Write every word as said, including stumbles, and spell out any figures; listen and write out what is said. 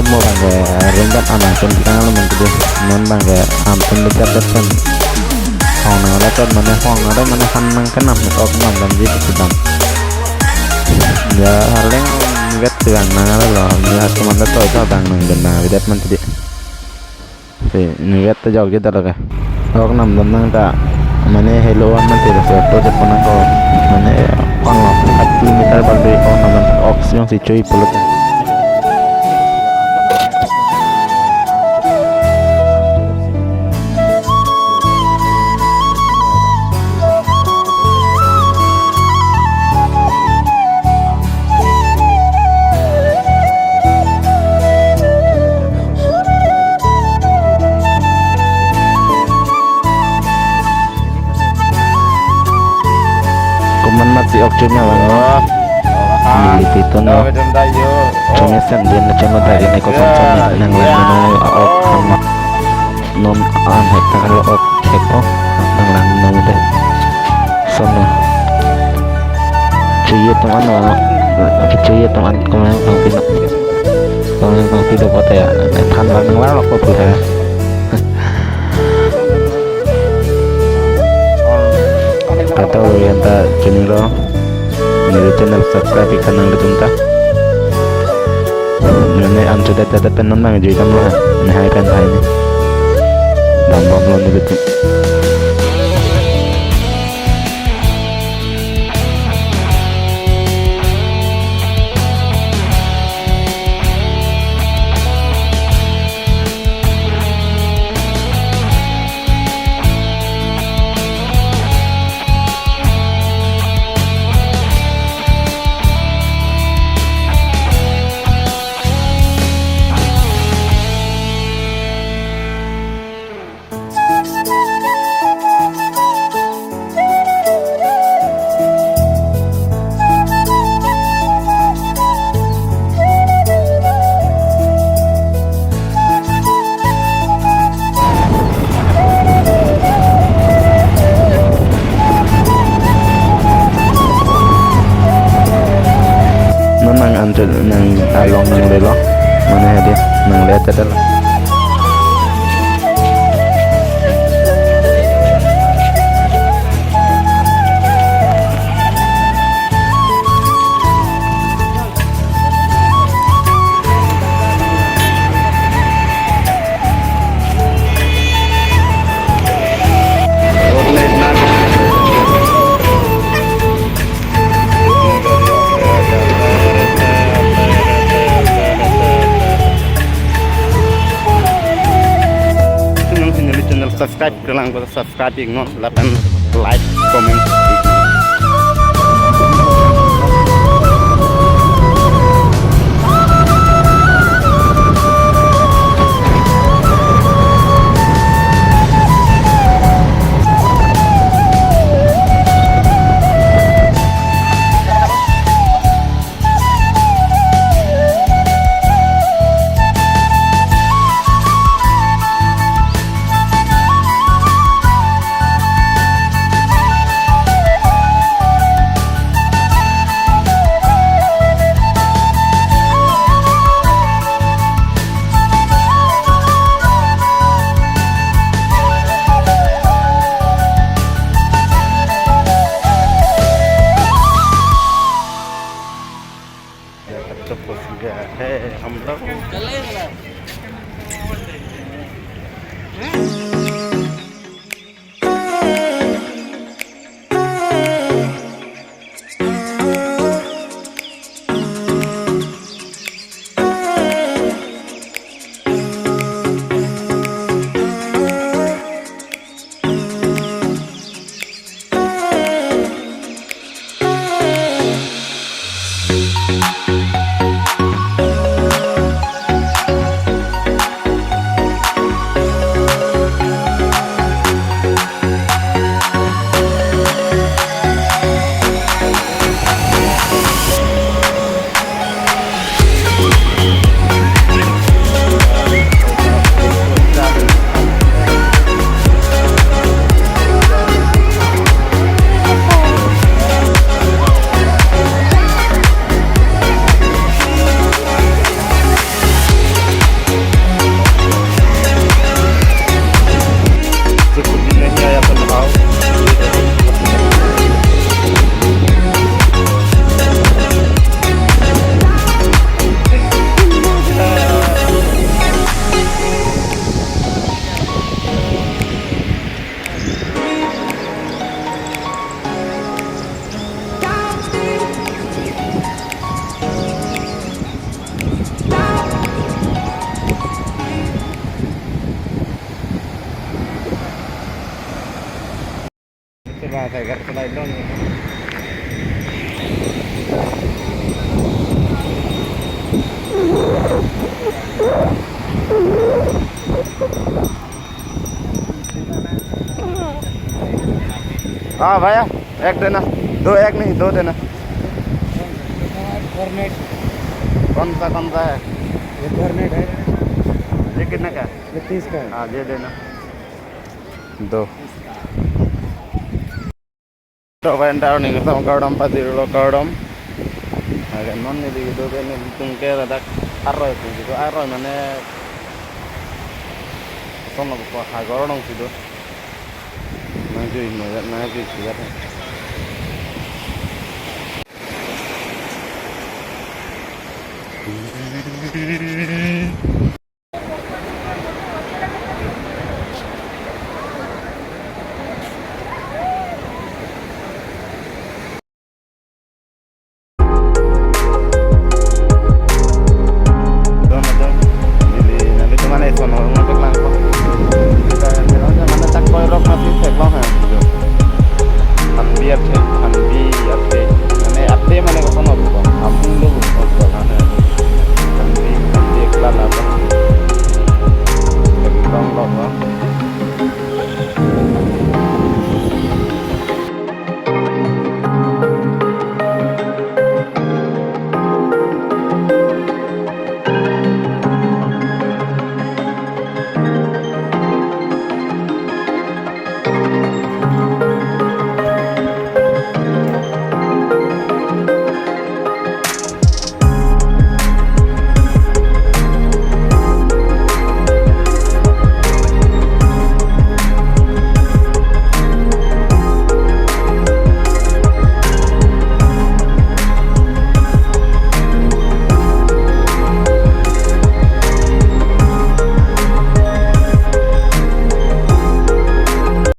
Mo bangke ringbat anang pen tang lo mangke dei. Non bangke am pen bichar det pen. Hong nang la tot mane hong nang mane han nang kenam ok nam damji pusi dam. Ya, harleng vet tilang nang lo. Ya, teman ta toy ta dang nang den nang videt man tidi. Si, ni vet ta jok jeda lo ke. Ok nam dam nang ta. Mane helo an man tidi si auto jepon nang ko. Mane pang lo. Thirty meter bal dei ok nam dam ok si jongsi chui pulut. Komat mat si ok chunnya bang. Oh. Neli titon lo. Chunnya sen dia na chunnya tadi ne koson chunnya nang lang nang ok ham. Non an hek ta lo ok hek ok nang lang nang dei. Sono. Chuye tong an lo. Chuye tong an kong lang kong pino. Kong lang kong pino pote ya. Than lang nang lang ok ko pura. Kata urian ta chini lo. Neli channel subscribe ikan nang ilitum ta. Nene an sudah tata pen non nang jui tam lo ha. Ne hai pen hai ni. Dam bom lo nelitum. Non nang anchot nang along nanglelo. Mane hadi nangle tadal. Nang si neli channel subscribe kelang ko subscribe iknon lapen like comment. तो पहुंच गया है हम लोग। हाँ भैया, एक देना, दो, एक नहीं, दो देना। फॉर्मेट। कौन सा, कौन सा है? ये फॉर्मेट है। ये कितने का है? ये तीस का है। हाँ, ये देना, दो। To vendor ning tong kardom pajirlo kardom. Agen non neli do ke nelitum ke ladak aroi pu do, aroi mane sono ko hagor nong si do. Nang jui no ya, nang jui si ya.